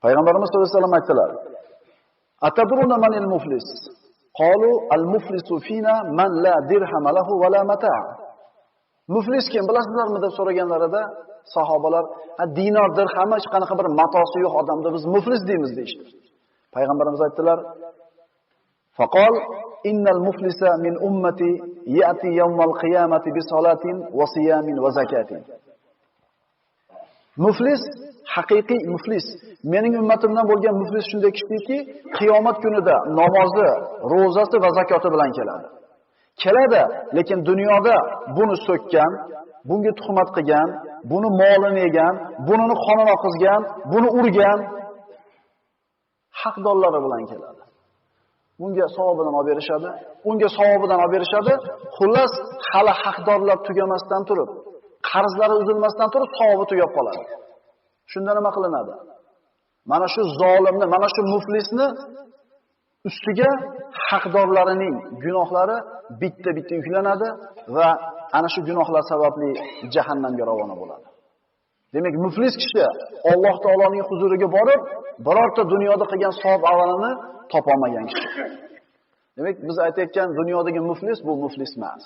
Payg'ambarimiz sollallohu alayhi vasallam aytdilar: "Atadruna manil muflis?" Qalu al-muflisu fina man la dirhama lahu va la mata'. Muflis kim bilasizlarmi deb so'raganlarida sahobalar, "Ha, dinor, dirhami hech qanaqa bir matosi yo'q odamni biz muflis deymiz" deyishdi. Payg'ambarimiz aytdilar: "Faqol innal muflisa min ummati ya'ti yawmal qiyamati bi salatin va siyamin va zakatin." Muflis, haqiqiy muflis, mening ummatimdan bo'lgan muflis shunday kishiki, qiyomat kunida namozi, ro'zasi va zakoti bilan keladi. Keladi, lekin dunyoda buni so'kkan, bunga tuhmat qilgan, buni molini yegan, buni qonini oqizgan, buni urgan haqdorlari bilan keladi. Bunga savobidan olib berishadi, unga savobidan olib berishadi. Xullas, hali haqdorlar tugamasdan turib, qarzlari uzilmasdan turib savobi tugab qoladi. Shunda nima qilinadi? Mana shu zolimni, mana shu muflisni ustiga haqdorlarining gunohlari bitta-bitta yuklanadi va ana shu gunohlar sababli jahannamga ravona bo'ladi. Demak, muflis kishi Alloh taoloning huzuriga borib, birorta dunyoda qilgan savob amalini topa olmagan kishi. Demak, biz aytayotgan dunyodagi muflis bu muflis emas.